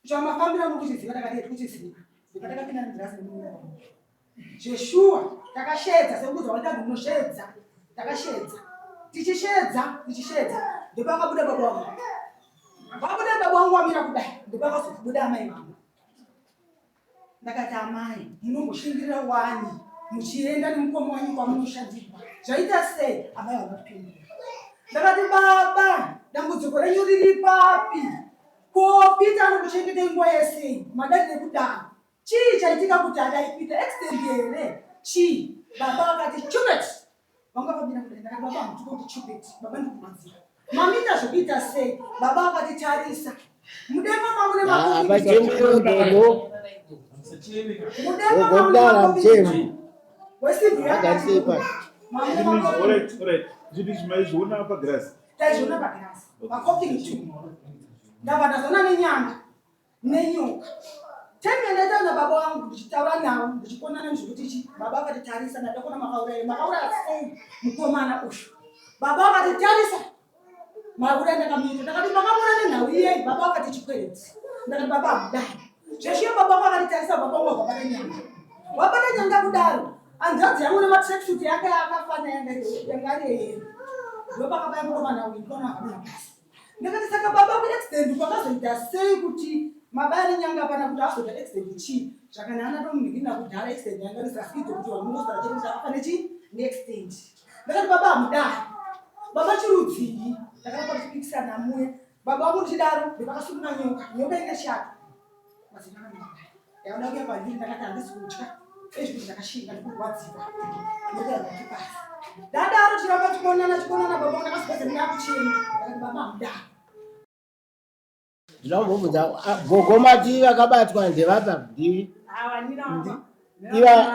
Zvamafambira muri kuchiziva takadii tikuchiziva. Patakapinda mugirazi nemurume wangu. Zveshuwa takasheedza sekuudza waita munosheedza. Takasheedza. Tichisheedza, tichisheedza. Ndopakabuda baba wangu. Vabuda baba wangu wamira kudai. Ndopakazobuda amai vangu. Ndakati amai munomboshingirira wani muchienda nemukoma wanyu kwamunoshandirwa zvaita sei? Amai vanopindura. Ndakati baba dambudziko renyu riri papi? Ko Peter anokuchengetei nguva yese madai nekudaro? Chii chaitika kuti adai Peter accident here? Chii? Baba vakati chupet. Vanga vamira kudai ndakati baba hamutuka kuti chupet. Baba ndikurwadzira. Mamita zvekuita sei? Baba vakati tarisa. Mudenga mangu nemakopi. Mudenga mangu nemakopi. Wesimbi yakati. Alright, alright. Zviti zvimaizviona pagirasi. Taizviona pagirasi. Makopi ndabva ndazoona nenyanga nenyoka time yandaitaura nababa wangu ndichitaura navo ndichikonana nezvekuti chi baba vakati tarisa ndada kuona makauraya makauraya sei mukomana uyu baba vakati tarisa mauraya ndakamuita ndakati makamuura nenhau iyei baba vakati chikwereti ndakati baba hamudai zveshuya baba vangu vakati tarisa baba vangu vakabata nyanga wabata nyanga kudaro hanzvadzi yangu nematracksuit yake akafana yanga iri yeyero ndopakabaya mukomana uyu ndikaona akadonha pasi Ndakati saka baba ku accident kwakazoita sei kuti mabaya nenyanga pana kuti azoita accident chii zvakanaka ndatomunhingirira kudhara accident yanga risaskidze kuti wamungosara chete kuti akafa nechi neaccident ndakati baba hamudaro baba chirudzii ndakaramba ndichipikisana muye baba vangu ndichidaro ndipakasununga nyoka nyoka ine shato mazina akanaka Yaona kuya kwandiri ndakati handisi kutya ezvi kuti ndakashinga ndikurwadziwa ndokuti pasi ndadaro chiramba chikonana chikonana baba ndakazopedza ndakuchema ndakati baba hamudaro Ndinombobvunza gogo mati vakabatwa ndevapa ndivi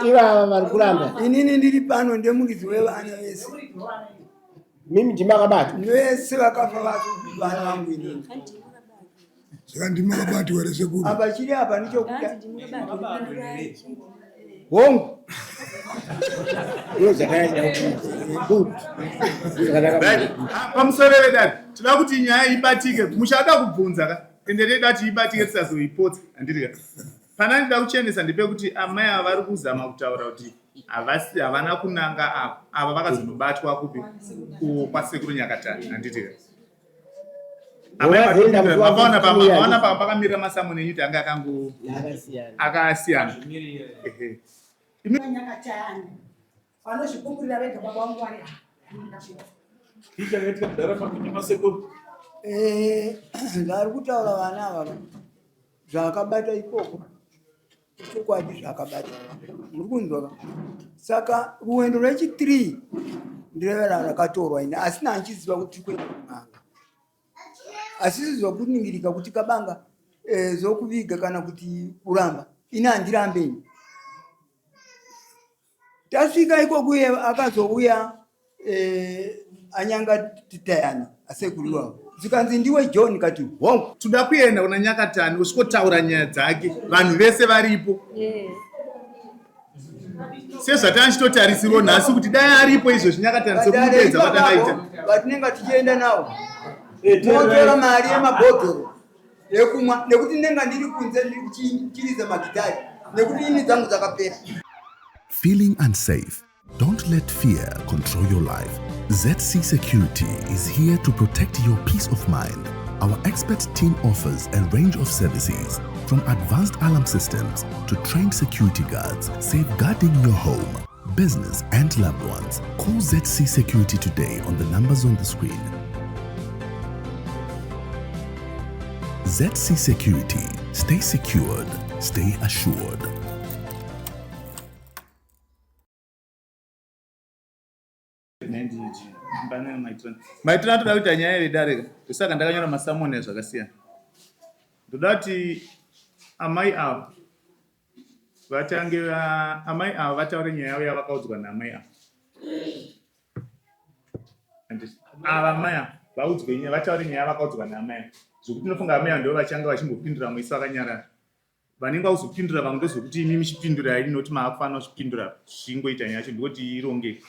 ivava vari kuramba. Inini ndiri pano ndemuridzi wevana vese. Mimi ndimi akabatwa. Vese vakafa vacho vana vangu inini. Saka ndimi makabatwa here sekuru? Apa chiri apa ndichokuda. Hongu. Pamusoro vedare tinoda kuti nyaya ibatike muchada kubvunza ka ende toda kuti ibatike tisazoipotsa handiti ka pana ndida kuchenesa ndepekuti amai ava vari kuzama kutaura kuti havasi havana kunanga ava ava vakazonobatwa kupi kwasekuru nyakatani handiti ka Makaona pakamirira masamoni enyu kuti anga akango akasiyana. Ehe. Nyakatani vanozvipupurira vega baba vangu vari Chii chakaitika kudhara makuti masekuru? Eh, vari kutaura vana ava zvakabata ikoko chokwadi zvakabata muri kunzwa ka saka rwendo rwechi3 ndirevera rakatorwa ini asi nandichiziva kuti tiri kuenda kun'anga asi zvokuningirika kuti kabanga eh, zvokuviga kana kuti kuramba ini handirambe ini Tasvika ikoko uye akazouya eh, anyanga titayana asekuru iwavo zvikanzi ndiwe John kati hongu. Toda kuenda kuna Nyakatani usvikotaura nyaya dzake vanhu vese varipo sezvatanga chitotarisirwo nhasi kuti dai aripo izvozvi Nyakatani sekumupedza kwatakaita. Vatinenge tichienda nawo motora mari yemabhodhoro yekumwa nekuti ndinenge ndiri kunze ndiri kuchiridza magitari nekuti ini dzangu dzakapera. Feeling unsafe? Don't let fear control your life. ZC Security is here to protect your peace of mind. Our expert team offers a range of services from advanced alarm systems to trained security guards, safeguarding your home, business, and loved ones. Call ZC Security today on the numbers on the screen. ZC Security. Stay secured, stay assured. Maitira toda kuita nyaya yedare ka ndosaka ndakanyora masamoni zvakasiyana ndoda kuti amai ava vatange amai ava vataure nyaya yavo yavakaudzwa naamai ava ava amai ava vaudzwe nyaya vataure nyaya yavakaudzwa naamai ava zvekuti ndinofunga amai ava ndivo vachange vachimbopindura muisi vakanyarara vanenge vakuzopindura vamwe ndozvekuti imi muchipindurai noti maakufanira kuzvipindura zvichingoita nyaya yacho ndikuti irongeke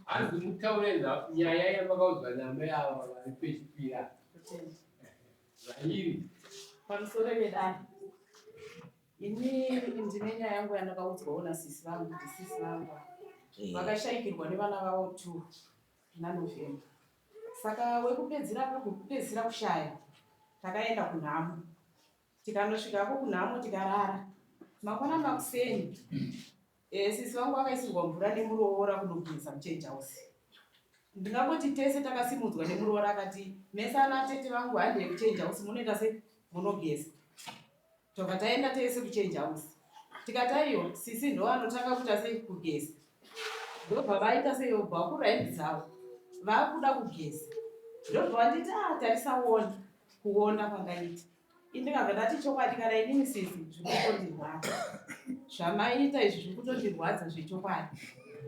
Hanzi mutaure nyaya yamakaudzwa naamai ava vari pechipira. Zvairi. Pamusoro vedare, ini ndine nyaya yangu yandakaudzwawo nasisi vangu kuti sisi vangu vakashaikirwa nevana vavo two naNovember. Saka wekupedzira pakupedzisira kushaya takaenda kunhamo tikanosvikako kunhamo tikarara. Mangwana makuseni sisi vangu vakaisirwa mvura nemuroora kunogeza muchange house. Ndingangoti tese takasimudzwa nemuroora akati mese ana tete vangu handei kuchange house munoita sei munogeza. Tobva taenda tese kuchange house. Tikati aiwa sisi ndo vanotanga kuita sei kugeza. Ndobva vaita sei vobva vakura hembe dzavo vakuda kugeza. Ndobva vanditi ah tarisa uone kuona kwandaita. Ini ndikabva ndati chokwadi kana inini sisi zviri kutondirwadza. Zvamaita izvi zviri kutondirwadza zvechokwadi.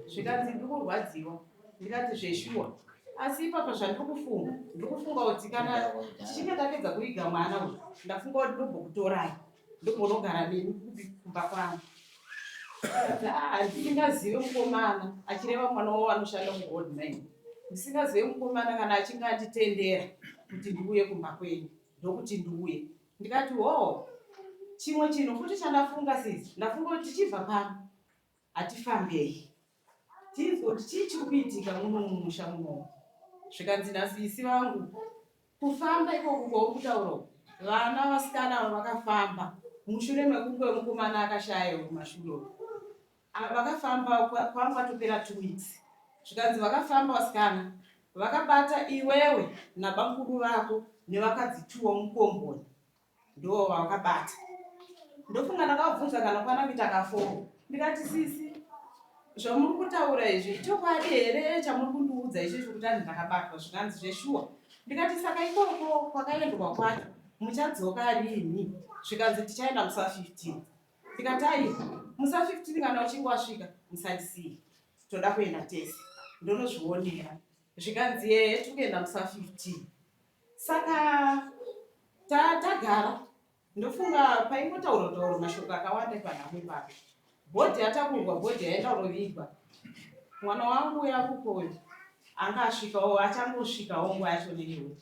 Zvikanzi ndiri kurwadziwa. Ndikati zveshuwa. Asi ipapa zvandiri kufunga, ndiri kufunga kuti kana tichinge tapedza kuviga mwana uyu, ndafunga kuti ndombokutorai. Ndombonogara nemi kupi kumba kwangu. Handisingazive mukomana achireva mwana wavo anoshanda mugold mine. Ndisingazive mukomana kana achinge anditendera kuti ndiuye kumba kwenyu. Ndokuti ndiuye. Ndikati hoo, chimwe chinhu futi chandafunga sisi, ndafunga kuti tichibva pano hatifambei. Tinzwe kuti chii chiri kuitika muno mumusha munomu. Zvikanzi nasisi vangu, kufamba ikoko kwauri kutaura uku, vana vasikana ava vakafamba mushure mekunge mukomana akashaya kumashure uku. Vakafamba kwanga kwatopera 2 weeks. Zvikanzi vakafamba vasikana vakabata iwewe nabamukuru vako nevakadzi tuwo mukomboni ndo vavakabata. Ndofunga ndakavabvunza kana kwana kuita kaforo. Ndikati sisi zvamuri kutaura izvi ichokwadi here chamuri kundiudza ichocho kuti anzi ndakabatwa zvikanzi zveshuwa. Ndikati saka ikoko kwakaendwa kwacho muchadzoka rini? Zvikanzi tichaenda musi wa 15. Ndikati aiwa musi wa 15 kana uchinge wasvika musandisiye toda kuenda tese ndonozvionera. Zvikanzi ehe tiri kuenda musi wa 15. Saka tagara ndofunga paingotaurwa taurwa mashoko akawanda panhamo ipapo. Bhodhi yatakurwa, bhodhi yaenda kunovigwa. Mwana wangu uya kukoyo anga asvikawo achangosvikawo nguva yacho neiwe.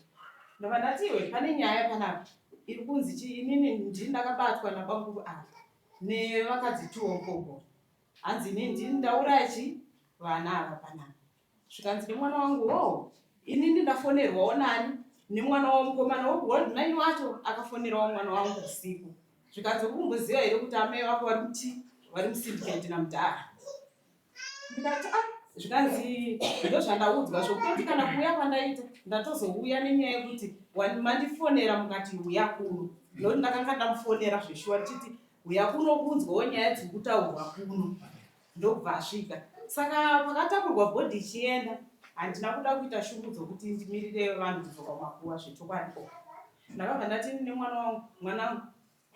Ndobva ndati iwe pane nyaya panapa iri kunzi chi inini ndini ndakabatwa nabamukuru ava nevakadzi tuwo mukomboni. Hanzi inini ndini ndauraya chi vana ava panapa. Zvikanzi nemwana wangu hoo inini ndafonerwawo nani nemwana wamukomana wekugold mine wacho akafonerawo mwana wangu usiku. Zvikanzi uri kumboziva here kuti amai vako vari muchi vari musyndicate namudhara. Ndikati ah zvikanzi ndozvandaudzwa zvokutoti kana kuuya kwandaita ndatozouya nenyaya yekuti mandifonera mukati uya kuno nokuti ndakanga ndamufonera zveshuwa ndichiti uya kuno kunzwawo nyaya dziri kutaurwa kuno ndokubva asvika. Saka pakatakurwa bhodhi ichienda handina kuda kuita shungu dzokuti ndimirire vanhu kudzoka kumakuva zvechokwadi. Ndakabva ndati nemwana wangu, mwanangu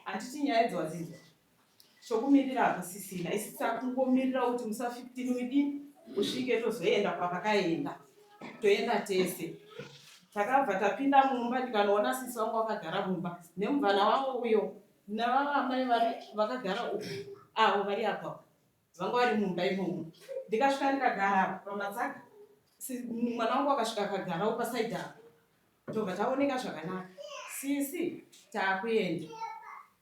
handiti nyaya idzi wadzinzwa chokumirira hakusisina isi takungomirira kuti musi wa 15 udini usvike tozoenda kwavakaenda toenda tese. Takabva tapinda mumba ndikanoona sisi vangu vakagara mumba nemubvana wavo uyo navava amai vari vakagara uku avo vari apa vanga vari mumba imomo. Ndikasvika ndikagara pamatsaga mwana wangu akasvika akagarawo pasaidhi apo tobva taoneka zvakanaka. Sisi taakuenda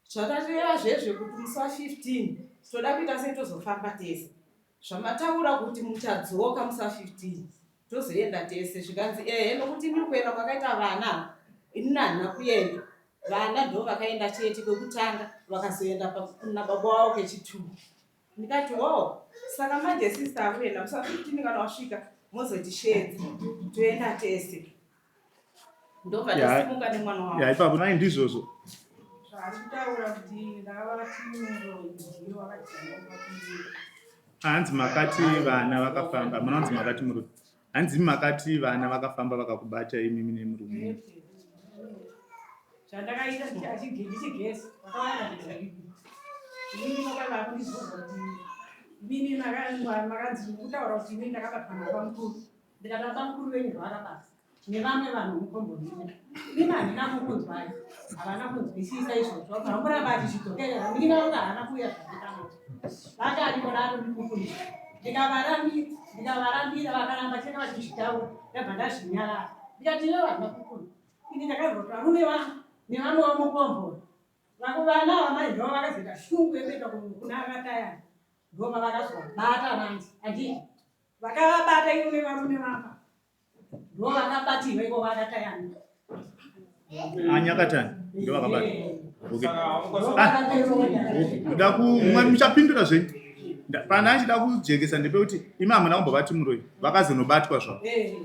zvatatireva zvezve kuti musi wa 15 toda kuita sei tozofamba tese. Zvamataura kuti muchadzoka musi wa 15 tozoenda tese. Zvikanzi ehe nokuti inini kuenda kwakaita vana inini handina kuenda. Vana ndo vakaenda chete kwekutanga vakazoenda nababa wavo kechi2. Ndikati hoo saka manje sister akuenda musi wa 15 kana wasvika mozotishedza toenda tese. Ndobva tasimuka nemwana wangu. Ya ipapo nai ndizvozvo. Zvaari kutaura kuti ndakavati muroyi ndiye wakadya. Hanzi makati vana vakafamba, munonzi makati muroyi. Hanzi makati vana vakafamba vakakubata imimi nemurume. Zvandakaita ndichigeza vakawanda inini vakavakundibvunza kuti inini makanzi kutaura kuti inini ndakabatwa nabamukuru. Ndikati bamukuru venyu zvavakabata nevamwe vanhu mukomboni inini handina kukunzwai havana kunzwisisa izvozvo vamboramba achizvidzokerera munin'ina wangu haana kuuya zvakanaka vanga ariko naanondipupurira ndikavarambira vakaramba chete vachizvitaura ndabva ndazvinyarara ndikati iwe vanhu vakukuru ini ndakazoti varume vangu Nevamwe vamukomboni. Vako vana ava mai ndivo vakazoita shungu yekuenda kuna akatayana. Ndivo vavakazovabata manje. Handiti? Vakavabata ivo nevarume vapa. Ndivo vakabatirwa iko vakatayana. Anyakatani ndo vakabata. Okay. Ah, ndoda ku muchapindura zvenyu. Pana achida kujekesa ndepekuti imi hamuna kumbovati muroyi vakazonobatwa zvavo. Eh.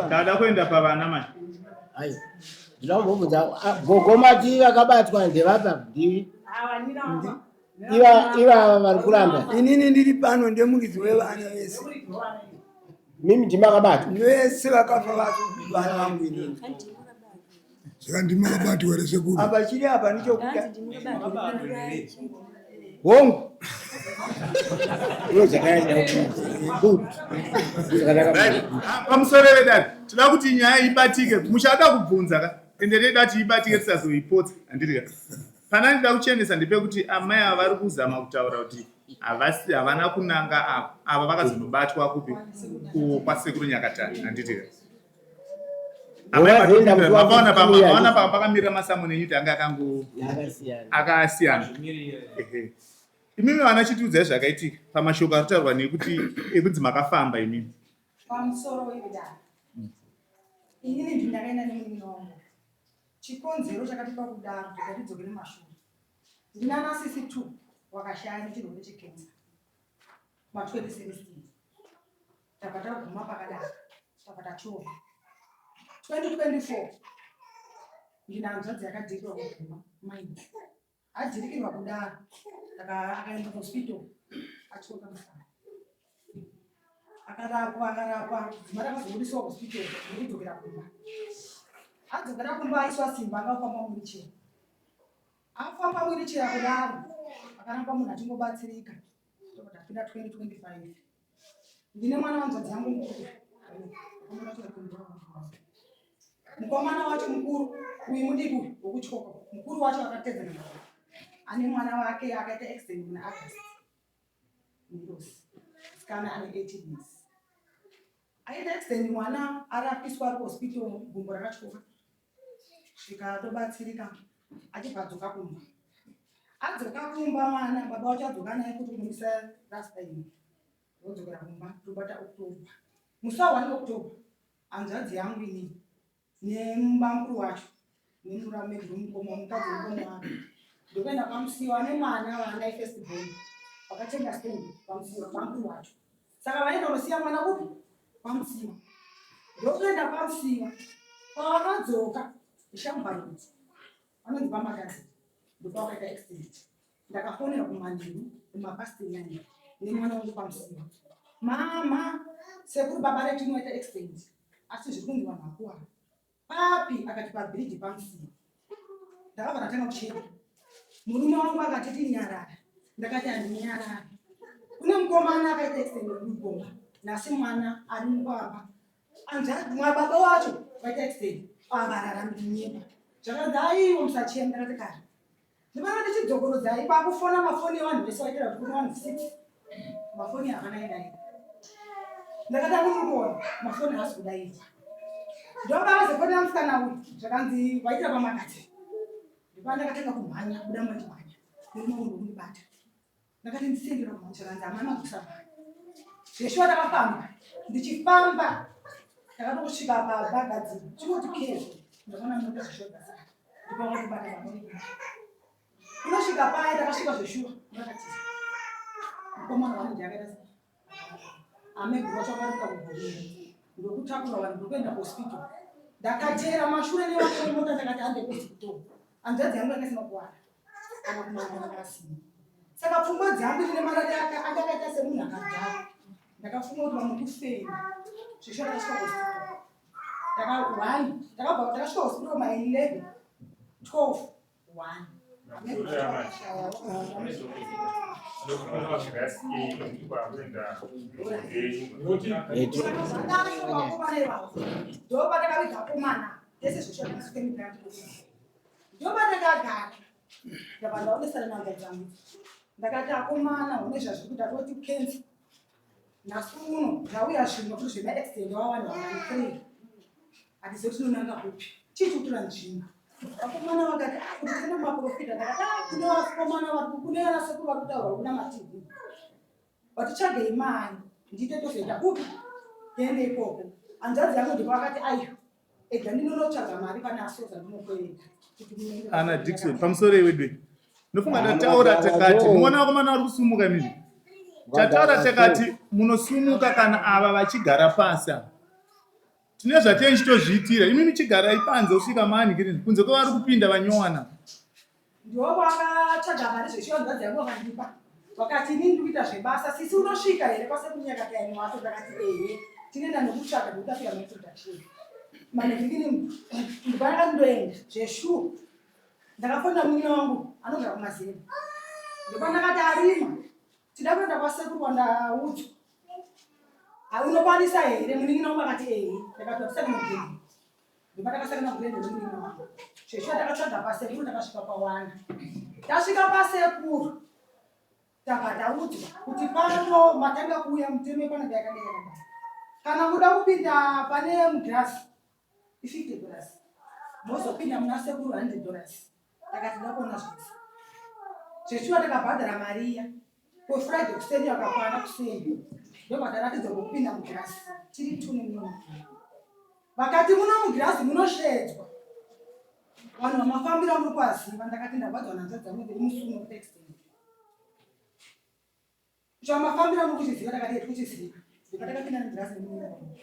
Ndada kuenda pavana manje. Ayi. Ndinoda kumbobvunza ah, gogo mati vakabatwa ndevapa ndivi. Iva ivava vari kuramba. Inini ndiri pano ndemuridzi wevana vese. Mimi ndimi akabatwa. Vese vakafa vacho vana vangu inini. Saka ndimi makabatwa here sekuru? Apa chiri apa ndichokuda. Hongu. Pamusoro vedare tinoda kuti nyaya ibatike muchada kubvunza ka ende toda kuti ibatike tisazoipotsa handiti ka pana ndida kuchenesa ndepekuti amai ava vari kuzama kutaura kuti havasi havana kunanga ava ava vakazonobatwa kupi kwasekuru nyakatani handiti ka Makaona pakamirira masamoni enyu kuti anga akango akasiyana. Imimi vana chitiudzai zvakaitika pamashoko ari kutaurwa nekuti ekunzi makafamba imimi. Pamusoro wedare. Inini ndini ndakaenda nemunin'ina wangu. Chikonzero chakatipa kudaro ndikatidzokere mashure. Ndinana sisi 2 wakashaya nechirwere chekensa ma 2016. Tabva taguma pakadaro tabva tachova 2024 ndina hanzvadzi yakadhirikirwa kuguma maini adhirikirwa kudaro akaenda kuhospital atyoka musana akarapwa akarapwa dzima rakazobudiswa hospital nekudzokera kumba adzokera kumba aiswa simba akafamba muwheelchair afamba wheelchair kudaro akaramba munhu achingobatsirika topinda 2025 Ndine mwana wanzvadzi yangu mukuru. Mukomana wacho mukuru uyu mudiki uyu wekutyoka mukuru wacho akatedzana naye. Ane mwana wake akaita accident muna August. Mirosi. Sikana ane 18 years. Aita accident mwana arapiswa ari kuhospital gumbo rakatyoka. Svika atobatsirika achibva adzoka kumba. Adzoka kumba mwana baba wacho adzoka naye kuti kunomisa last time. Vodzokera kumba tobata October. Musi wa 1 October hanzvadzi yangu inini nemubamukuru wacho nemurame mukoma mukadzi wemukoma wake ndokuenda kwamusiwa nemwana vana ifirst born vakatenga stand kwamusiwa bamukuru wacho saka vaenda kunosiya mwana kupi kwamusiwa ndokuenda kwamusiwa pavakadzoka ishambarudzi vanonzi pamakadzi ndopavakaita accident ndakafonera kumanheru kumapast 9 nemwana wangu pamusiwa mama sekuru baba retu inoita accident asi zviri kunzi vanhu vakuwara papi akati pabhiriji pamusiwa ndakabva ndatanga kuchema murume wangu akati tinyarara ndakati handinyarari kune mukomana akaita accident mugomba nhasi mwana ari mubaba mwababa wacho vaita accident avararami kunyepa zvakanzi aiwo musachema ndakati kare Ndibana ndichidzokorodza kwakufona mafoni evanhu vese vaitira kuti kune vanhu 6 mafoni havana idairwa. Ndakati akuri kuona mafoni haasi kudairwa. Ndobva musikana uyu zvakanzi vaitira pamakati. Ndibva ndakatanga kumhanya kubuda manje mhanya nemurume wangu ndokundibata. Ndakati ndisendera kumhanya zvakanzi amai makusamhanya. Zveshuwa ndakafamba ndichifamba ndakatongosvika pabhagadziro chingoti kee ndakaona mota zveshuwa dzasara. Unosvika paya takasvika zveshuwa ndakatiza. Mukomana wangu ndiakaita sei? Ameguru wacho akaruka kugorira. Ndokutakura vanhu ndokuenda kuhospital. Ndakateera mashure nevamwe mota ndakati hande kuhospital. Hanzvadzi yangu yanga isina kuwara. Kana kumanga akasina. Saka pfungwa dzangu ndine marari aka anga akaita semunhu akadhakwa. Ndakafunga kuti vamwe kufenda. Zveshuwa ndakasvika kuhospital. Taka 1 takabva takasvika hospital ma 11 12 1 ndopatakaviga komana tese zveshoaakasvika ndopandakagara ndabva ndaonesana nanga dzangu ndakati akomana une zvazviri kuita toti kensa. Nhasi uno zvauya zvimwe kuti zvemaaccident wavanhu vangani 3 hatizivi kuti tinonanga kupi. Chii chikutora nzvimbo? Vakomana vakati ah, kuti tine maprofita. Ndakati ah, kune vakomana vari kune vanasekuru vari kutaura kuna mativi. Vatitsvagei mari ndiite tozoenda kupi? Tiende ikoko. Hanzvadzi yangu ndipo vakati aiwa ega ndinonotsvaga mari pana asoza ndinokwereta. Ana Dixon pamusoro iwedwe. Ndofunga ndataura takati muona vakomana vari kusumuka imimi. Tataura takati munosumuka kana ava vachigara pasi apa. Tine zvatinenge tichitozviitira. Imimi chigarai panze kusvika mani kiri kunze kwevari kupinda vanyowana. Ndiwo vakatsvaga mari zveshuwa hanzvadzi yangu vakandipa. Vakati inini ndiri kuita zvebasa sisi unosvika here kwasekuru wacho ndakati ehe tinoenda nekutsvaga nekuti afika maintroduction. Manekini ndipana ndoenda zveshuwa. Ndakafonera munin'ina wangu anogara kumazera. Ndopandakati arima tida kuenda kwasekuru kwandaudzwa. Unokwanisa here? Munin'ina wangu akati ehe. Ndakati watisati mugedhi. Ndopatakasangana kuenda nemunin'ina wangu. Zveshuwa takatsvaga pasekuru takasvika pawana. Tasvika pasekuru tabva taudzwa kuti pano matanga kuuya mutemo panapa yakadai yakadai. Kana muda kupinda pane mugirasi i50 dollars mozopinda muna sekuru 100 dollars takati da kuona zvese zveshuwa takabhadhara mari iya ko friday kuseni yakakwana kuseni ndobva taratidzwa kwekupinda mugirasi tiri tune muno vakati muno mugirasi munoshedzwa vanhu vamafambira muri kuaziva ndakati ndarwadzwa nanzva dzangu ndiri musuno kuextend Zvamafambira muri kuchiziva takati tikuchiziva. Ndipo takapinda negirazi nemunin'ina wangu.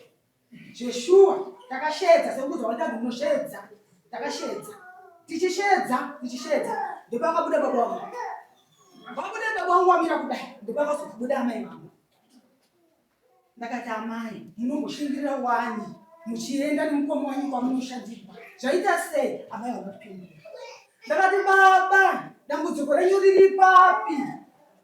Zveshuwa takashedza sekuudza waita munoshedza. Takashedza. Tichishedza, tichishedza. Ndipo akabuda baba wangu. Vabuda baba wangu wamira kudai. Ndipo akazobuda amai vangu. Ndakati amai munomboshingirira wani muchienda nemukoma wanyu kwamunoshandirwa zvaita sei? Amai vanopindura. Ndakati baba dambudziko renyu riri papi?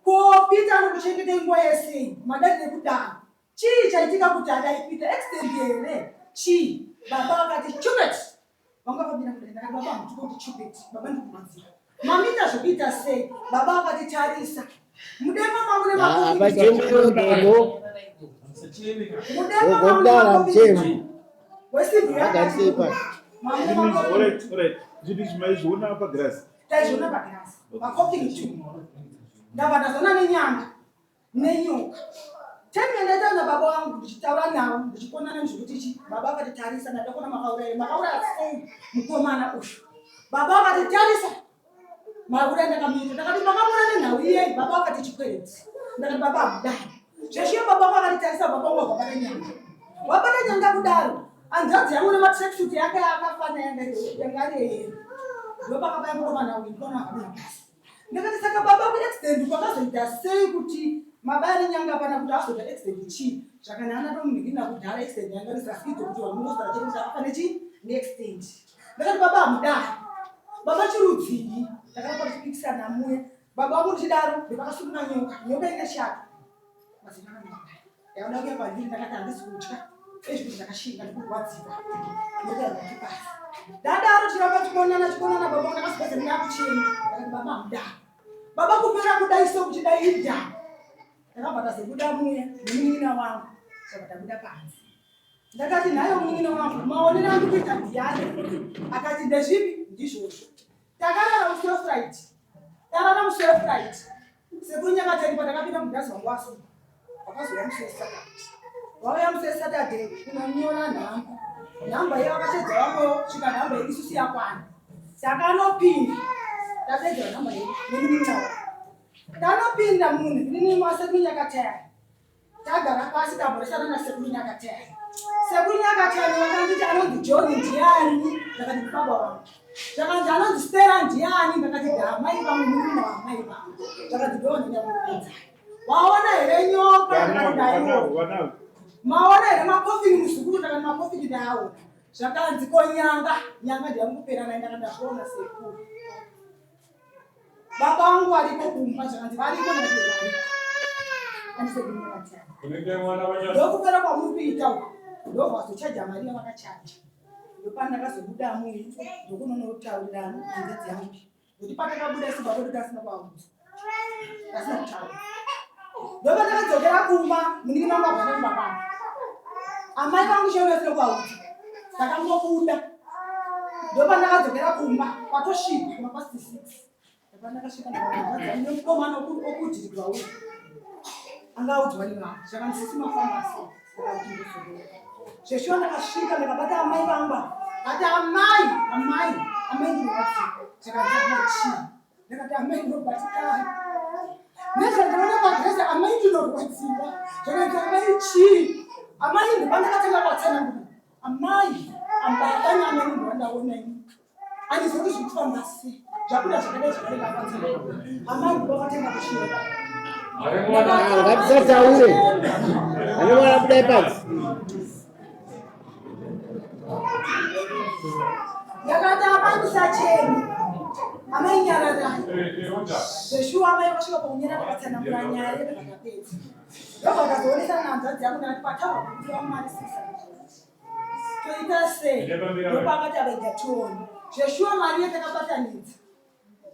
Ko Peter anokuchengetei nguva yese madari nekudaro? Chii chaitika kuti adai Peter accident here? Chii? Baba vakati chupet. Vanga vamira kudai ndakati baba hamuti kuti chupet. Baba ndikurwadziwa. Mamita zvekuita sei? Baba vakati tarisa. Mudema mangu nemakofi. Gogo. Mudema Gogo mangu mdara nemakofi. mchemi. Wesimbi Akarise pasi. Alright, alright. Zviti zvimaizviona pagirasi. Taizviona pagirasi. Makofi two. Ndabva ndazoona nenyanga. Nenyoka. Time yandaitaura nababa wangu ndichitaura navo ndichikonana nezvekuti chi baba vakati tarisa ndadakona makauraya makauraya sei mukomana uyu. Baba vakati tarisa mauraya ndakamuita ndakati makamuura nenhau iyei baba vakati chikwereti ndakati baba hamudai zveshuwa baba vangu vakati tarisa baba vangu vakabata nyanga wabata nyanga kudaro hanzvadzi yangu nematracksuit yake akafana yanga iri yeyero ndopakabaya mukomana uyu ndikaona akadonha pasi ndakati saka baba kuaccident kwakazoita sei kuti mabaya nenyanga pana kuti azoita accident chii zvakanaka tomunhingirina kudhara accident yanga risafidzo kuti vamungosara chete kuti akafa nechi neaccident ndakati baba hamudai baba chirudzii ndakaramba tichipikisana muya baba vangu ndichidaro ndipakasumuka nyoka nyoka ine shato mazino akanaka yakuda kuya kwandiri ndakati handisi kutya ezvi kuti ndakashinga ndikurwadziwa nyoka yakati pasi ndadaro chiramba chikonana chikonana baba ndakazopedza ndakuchema ndakati baba hamudai baba kupera kudai so kuchidai ida ndakabva tazobuda muya nemunin'ina wangu saka tabuda panze ndakati nhayo munin'ina wangu maonero andi kuita ndiyani akati ndezvipi ndizvozvo takarara musi wefriday tarara musi wefriday sekuru nyakateni patakapinda mugirazi wangu waso wakazouya musi wesaturday wauya musi wesaturday kunonyora nhamba nhamba iyo vakashedza vamwewo svika nhamba yedu isusu yakwana saka anopinda tadedzera nhamba yedu nemunin'ina wangu tanopinda munhu inini masekuru nyakataya tagara pasi tamboresana nasekuru nyakataya sekuru nyakataya vakanditi anonzi john ndiani ndakati baba wangu zvakanzi anonzi stera ndiani ndakati ndamai vangu munin'ina wamai vangu zvakanzi ndovanonyakupinza waona here nyoka ndakati ndaiona maona here makofini muzukuru ndakati makofini ndaaona zvakanzi ko nyanga nyanga ndiyamukupera naye ndakati ndazviona sekuru baba vangu variko kumba zvakanzi variko ndakati variko ndokupera kwamuri kuita uku ndobva mari yavakachaja ndopandakazobuda muyi ndokunonotaurira hanzvadzi yangu nokuti patakabuda isu baba vedu tasina kuvaudza tasina kutaura. Ndopandakadzokera kumba munin'ina wangu abva kumba kwangu. Amai vangu chaivo vasina kuvaudza. Ndakangobuda. Ndopandakadzokera kumba kwatosvika kuma past 6. Ndopandakasvika ndakavanzwa nemukomana okudirigwa uyu. Anga audzwa nevanhu. Zvakanzi sisi mafamba sei. Ndakati ndozorora. Zveshuwa ndakasvika ndakabata amai vangu ava. Ndati amai, amai, amai ndinorwadziwa. Zvakanzi amai chii? Ndakati amai ndinobatikana nezvandaona padresa, amai ndinorwadziwa. Zvakati amai chii? Amai ndopandakatanga kuvatsanangura. Amai, ambaba naamai ndovandaona ini. Handizivi kuti zviri kufamba sei. Zvabuda zvakadai zvakadai ndavatsanangura. Amai ndopavakatenga kuchiyera. Ngatisataure. Ane mwana budai panze. Ndakati amai musacheme, amai nyararai. Zveshuwa amai vakasvika pakunyara vakatsanangura nyaya yedu vakapedza. Ndobva ndazoonesana nahanzvadzi yangu ndakati kwataurwa kudiwa mari sisa. Toita sei? Ndopakati avaida tione. Zveshuwa mari ye takabatanidza.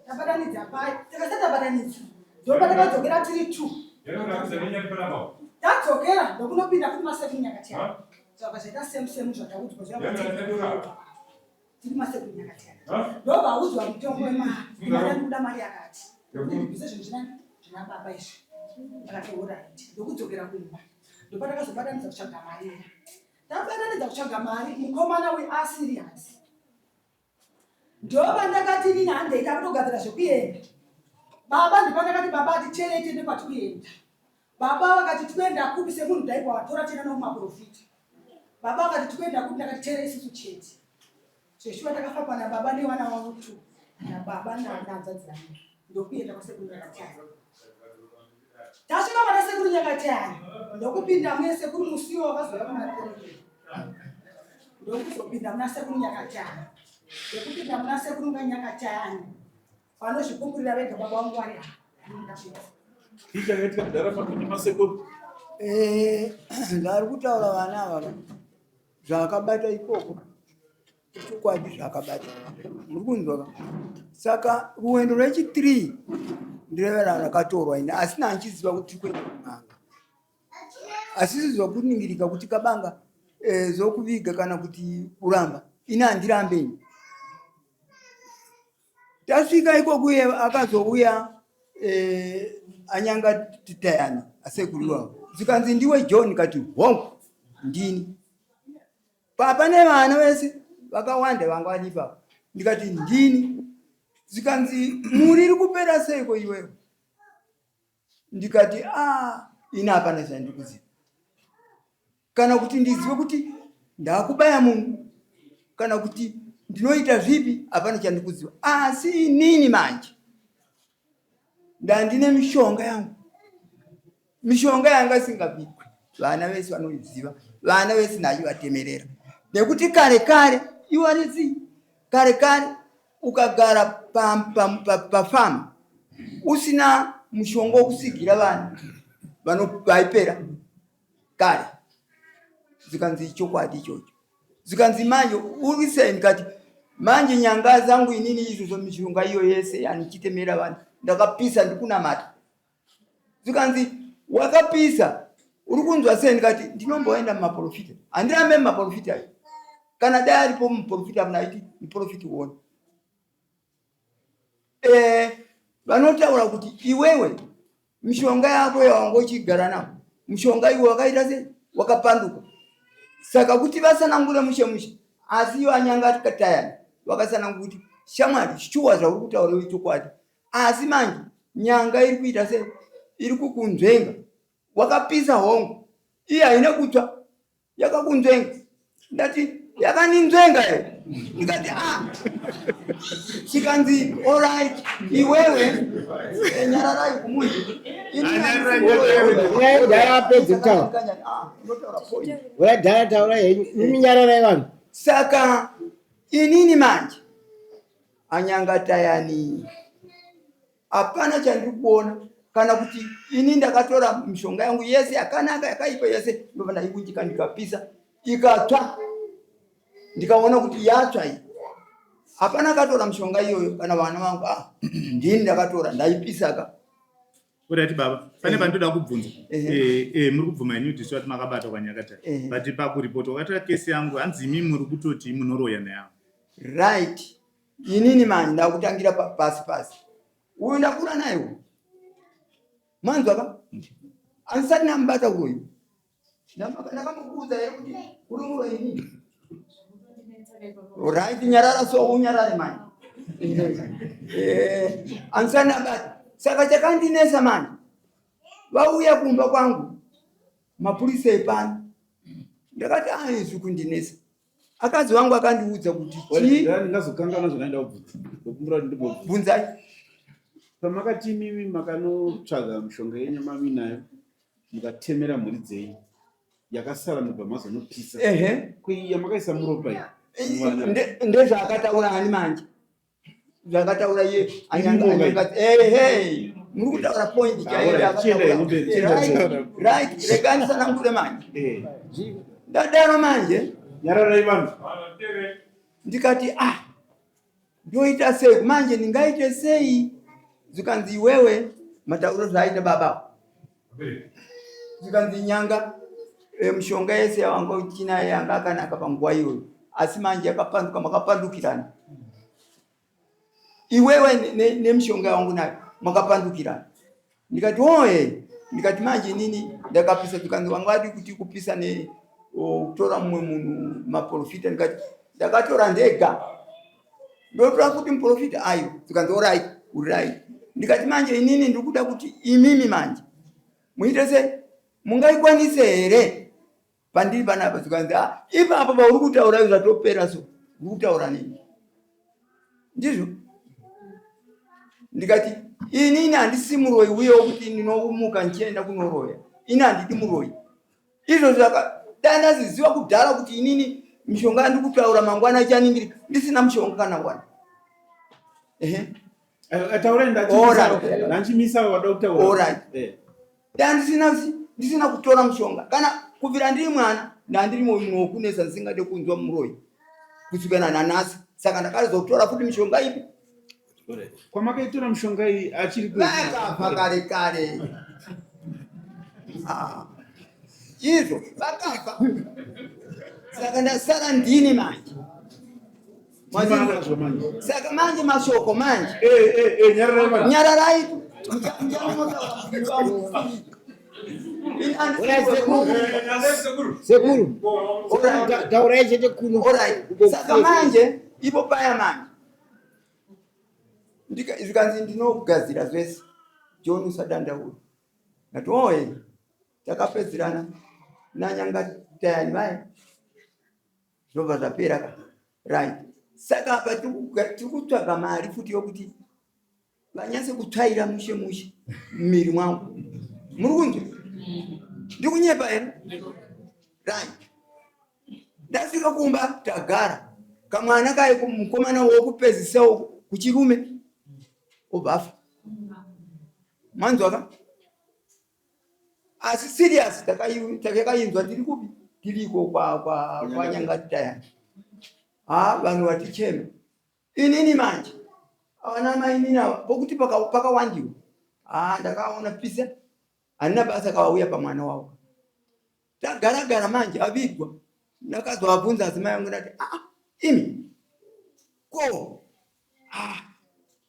Tabatanidza pai, tikasati tabatanidza. Ndopatakadzokera tiri two. Tadzokera ndokunopinda futi masekuru Nyakatiyana. Zvabva zvaita same same zvataudzwa zvavatiri masekuru Nyakatiyana. Ndobva audzwa mutongo wemari. Mari andikuda mari yakati. Kuti ndibvise zvinhu zvina zvina baba izvi. Akati alright. Ndokudzokera kumba. Ndopatakazobatanidza kutsvaga mari iya. Tabatanidza kutsvaga mari mukomana uyu aserious. Ndopandakati inini handei takutogadzira zvekuenda. Baba ndopandakati baba aticherei tiende kwatikuenda. Baba vakati tikuenda kupi semunhu taibva watora tienda nokumaprofita. Baba vakati tikuenda kupi ndakati cherei isusu chete. Zveshuwa takafamba nababa nevana vavo two nababa nahanzvadzi yangu ndokuenda kwasekuru Nyakataya. Tasvika pana sekuru Nyakataya ndokupinda muye sekuru musiwo wakazouya kuna three. Ndokuzopinda muna sekuru Nyakataya. Ndokupinda muna sekuru Nyakataya. Vanozvipupurira vega baba vangu vari apa. Ndapedza. Chii chakaitika kudhara pakati pasekuru? Eh, ndari kutaura vana ava zvakabata ikoko chokwadi zvakabata muri kunzwa ka saka rwendo rwechi3 ndirevera rakatorwa ini asi nandichiziva kuti tiri kuenda kun'anga asi zvokuningirika kuti kabanga eh, zokuviga kana kuti kuramba ini handirambe ini tasvika ikoko uye akazouya eh, anyanga titayani asekuru iwavo zvikanzi ndiwe john kati hongu ndini papa nevana vese vakawanda vanga vari ipapo ndikati ndini zvikanzi mhuri iri kupera seiko iwewe ndikati a ah, ini hapana zvandikuziva kana kuti ndizive kuti ndakubaya munhu kana kuti ndinoita zvipi hapana chandikuziva asi inini manje ndandine mishonga yangu mishonga yanga isingabikwi vana vese vanoiziva vana vese ndachivatemerera nekuti kare kare iwanisi kare kare ukagara pafamu usina mushonga wekusigira vana vaipera kare zikanzi chokwadi ichocho zikanzi manje uri sei ndikati manje nyanga zangu inini izvozvo mishonga iyo yese yanichitemera vanhu ndakapisa ndikunamata Zvikanzi wakapisa uri kunzwa sei? Ndikati ndinomboenda mumaprofita, handirambe mumaprofita ayo. Kana dai aripo muprofita munaiti muprofiti uone. Eh, vanotaura kuti iwewe mishonga yako yawanga uchigara nawo mushonga iwe wakaita sei wakapanduka saka kuti vasanangure mushe mushe asi iwo anyanga atikatayani vakasanangura kuti shamwari shuwa zvauri kutaura iwe chokwadi Asi manje nyanga iri kuita se iri kukunzvenga. Wakapisa hongu. Iye haina kutsva. Yakakunzvenga. Ndati yakandinzvenga here? Ndikati ah. Chikanzi all right iwewe eh, nyararai kumunhu. Dhara apedze kutaura. Ah, unotaura point. Uya dhara taura henyu. Imi nyararai vanhu. Saka inini manje Anyangatayani hapana chandiri kuona kana kuti ini ndakatora mishonga yangu yese yakanaka yakaipa yese ndobva ndaiunjika ndikapisa ikatsva ndikaona kuti yatsva iyi hapana akatora mishonga iyoyo kana vana vangu ah, ndini ndakatora ndaipisaka. Alright baba, pane pandoda kubvunza. Eh eh muri kubvuma henyu kuti swati makabata kwanyakata. But pakuripota wakatora kesi yangu hanzi imi muri kutoti munoroya nayo. Right. Inini manje ndakutangira pasi pasi. Uyu ndakura naye uyu. Manzwa ka? Andisati ndamubata uyu. Ndakamukuudza here kuti uri muroyi inini? Right, nyarara so unyarare manje. Eh, andisati ndabata. Saka chakandinetsa manje. Vauya kumba kwangu mapurisa epano. Ndakati ah izvi kundinetsa. Akadzi wangu akandiudza kuti chii? Ndingazokanganwa zvandaida kubvunza. Ndokumbira kuti ndimbobvunza. Bvunzai. Pamakati imimi makanotsvaga mishonga yenyu maminayo mukatemera mhuri dzenyu yakasara mubva mazonopisa. Ehe. Ko iyi yamakaisa muropa iyi? Mwana. Ndezvaakataura ani manje? Zvakataura iye anyanga anyanga ehe muri kutaura point chaiyo yakataura. Right, regai ndisanangure manje. Eh. Ndadaro manje. Nyararai vanhu. Ndikati ah ndoita sei manje ndingaite sei zvikanzi iwewe matauro zvaaita baba zvikanzi nyanga eh, mishonga yese yawanga uchinayo yanga akanaka panguva iyoyo asi manje yakapanduka makapandukirana iwewe nemishonga yawangu nayo makapandukirana ndikati oye ndikati manje inini ndakapisa zvikanzi wanga adi kuti kupisa ne kutora mumwe munhu maprofita ndikati ndakatora ndega ndotora kuti muprofita ayo zvikanzi orit urirai ndikati manje inini ndikuda kuti imimi manje muite sei mungaikwanise here pandiri panapa zvikanzi ah, ipapo pauri kutaura zvatopera so uri kutaura nini ndizvo ndikati inini handisi muroyi uye wokuti ndinomuka ndichienda kunoroya ini handidi muroyi izvo zvaka dai ndaziziva kudhara kuti inini mishonga yandiri kutaura mangwana ichaningirika ndisina mushonga kana wana ehe eh, taurai ndachimisa wada kutaura eh. Ndandisina ndisina kutora mushonga kana kubvira ndiri mwana ndandiri munhu wokunetsa ndisingade kunzwa muroyi kusvikana nanhasi saka ndakazotora futi mishonga ipi kwamakaitora mishonga iyi achiri vakafa kare kare ah, izvo vakafa saka ndasara ndini manje Saka manje mashoko manje. Eh eh eh nyararai. Nyararai. Sekuru. Taurai chete kuno. Alright. Saka manje ipo paya manje. Ndika zvikanzi ndinogadzira zvese. John usadandaura. Ndati oye. Takapedzerana nanyanga tayani vaya. Zvobva zvapera ka. Right. Saka apa tiri kutsvaga mari futi yokuti vanyatse kutsvaira mushe mushe mumiri mwangu. Muri kunzwa? Ndikunyepa here? Right. Ndasvika kumba tagara. Kamwana kaye mukomana wokupedzisa kuchirume obva afa. Manzwa ka? Asi serious takainzwa tiri kupi? Tiriko kwa kwa kwa Nyangatayani. Ha vanhu vatichema. Inini manje avana mainini ava pokuti pakawandiwa. Ha ndakaona pisa handina basa kavauya pamwana wavo. Tagara gara manje avigwa. Ndakazovabvunza adzimai vangu ndati ah imi ko ah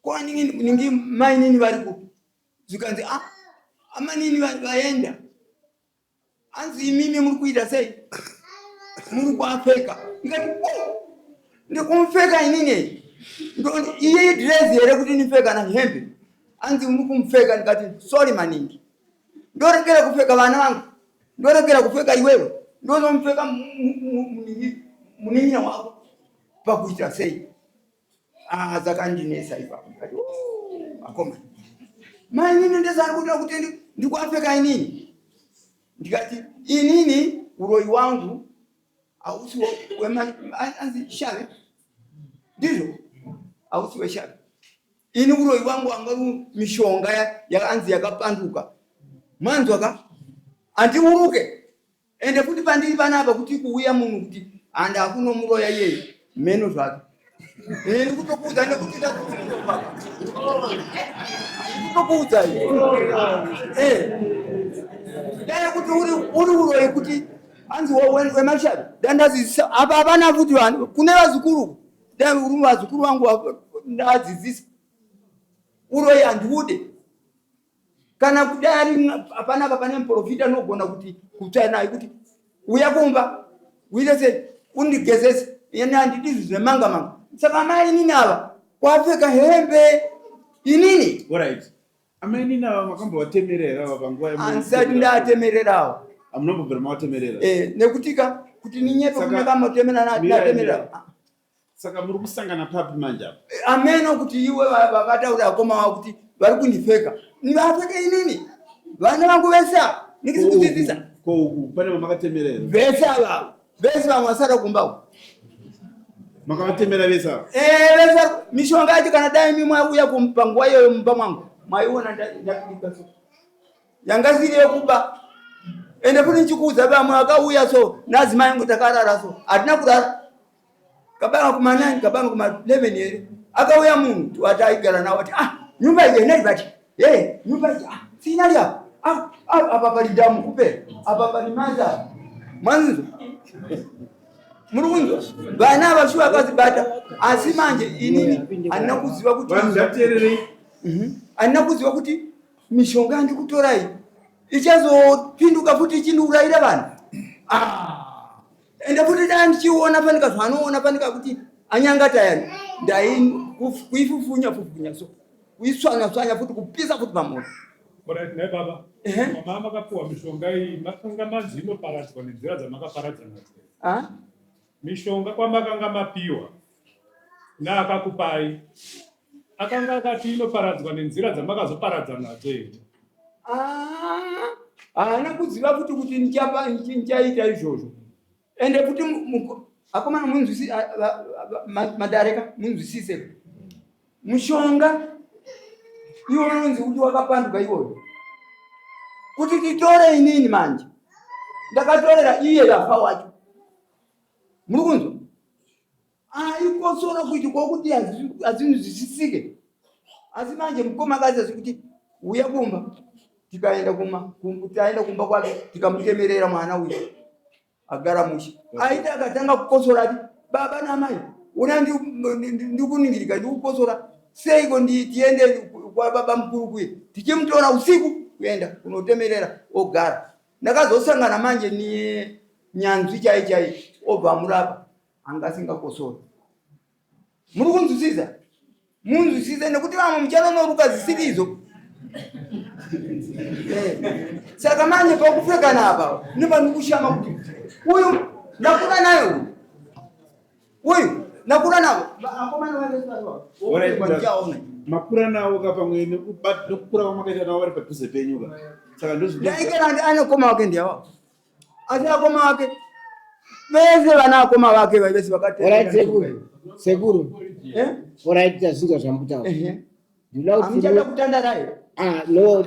ko ningi mainini vari kupi? Zvikanzi ah amanini vaenda hanzi imimi muri kuita sei muri kuapfeka ndikati ko ndikumupfeka inini iye idresi here kuti ndipfeka na hembe hanzi muri kumupfeka ndikati sorry maningi ndoregera kupfeka vana vangu ndoregera kupfeka iwewe ndozomupfeka munin'ina wako pakuita sei Ah, dzakandinetsa ipapo ndikati akomana mainini ndezari kuda kuti ndikuapfeka inini ndikati inini uroyi wangu hausi anzi shave ndizvo hausi weshave ini uroyi wangu wanga mishonga yaanzi yakapanduka manzwa ka handiuruke Ende futi pandiri panapa kuti kuuya munhu kuti handi akunomuroya iyeye mheno zvake. Eh, ndikutokuudza nekuti ndikutokuudza eh. Dai kuti uri uri uroyi kuti hanzi wemashavi dandadzidzisa apa hapana futi vanhu kune vazukuru dai uri vazukuru vangu ndadzidzisa uroyi handiude kana kudai ari panapa pane muprofita anogona kuti kutsvaya naye kuti uya kumba uite sei undigezese ini handidi izvi zvemanga manga saka amai inini ava kwapfeka hembe inini Alright. Amai inini ava makambovatemerera ava panguva handisati ndatemererawo Amunombobvira mavatemerera? Eh, nekutika kuti ninyepe kune kamotemera ndatemerera Saka muri kusangana papi manje apa? Eh, ameno kuti iwe vakataura akoma wavo kuti vari kundipfeka. Ndivapfeke inini. Vana vangu vese ava nikisi kudzidzisa. Ko uku pane vamakatemerera? Vese ava. Vese vamwe vasara kumba uku. Makavatemera vese ava? Eh, vese mishonga yacho kana dai imi mwauya panguva iyoyo mumba mwangu maiona ndakubika so. Yanga isiri yekuba. Ende futi ndichikuudza vamwe vakauya so nadzimai angu takarara so hatina kurara. Kabanga kuma 9 kabanga kuma 11 here akauya munhu wati aigara nawo ati ah nyumba iyi inali pati hey nyumba iyi ah siinali apa ah, ah apa pali damu kupe apa pali maza mwanzo muri kunzwa vana ava shuwa akazibata asi manje inini handina kuziva kuti mhm. handina kuziva kuti mishonga yandikutora iyi ichazopinduka futi ichindiurayira vanhu ah. Ende futi dai ndichiona fanika zvaanoona fanika kuti anyangata yani ndai kuifufunya fufunya so kuiswanya swanya futi kupisa futi pamoto. Alright, nhai baba. Mama makapiwa mishonga iyi makanga manzi inoparadzwa nenzira dzamakaparadza nadzo. Ah? Mishonga kwamakanga mapiwa naakakupai akanga akati inoparadzwa nenzira dzamakazoparadza nadzo here? Ah, haana kuziva futi kuti ndichaita izvozvo ende futi akomana munzwisi madareka munzwisise mushonga iwo unonzi kuti wakapanduka iwoyo kuti titore inini manje ndakatorera iye yafa wacho muri kunzwa aikosora kuiti kwakuti hazinzwisisike asi manje mukoma akaziva zvekuti uya kumba tikaenda kuma taenda kumba kwake tikamutemerera mwana uyu agara mushe aiti akatanga kukosora ati baba namai una ndikuningirika ndikukosora seiko tiende kwababa mukuru kuye tichimutora usiku kuenda kunotemerera ogara ndakazosangana manje nenyanzvi chai chai obva amurapa anga asingakosori muri kunzwisisa munzwisise nekuti vamwe muchanonoruka zvisiri izvo eh, saka manje pakupfekana apa nepanokushama kuti uyu ndakura naye uyu uyu ndakura navo makura navo ka pamwe nekukura kwamakaita navo vari padhuze penyu ka saka ndozvindaikera anekoma wake ndiyawa asi akoma vake vese vana akoma vake vese vakateera sekuru sekuru eh orait tazvinzwa zvamutaura ndinoda kuti amuchada kutandara here ah no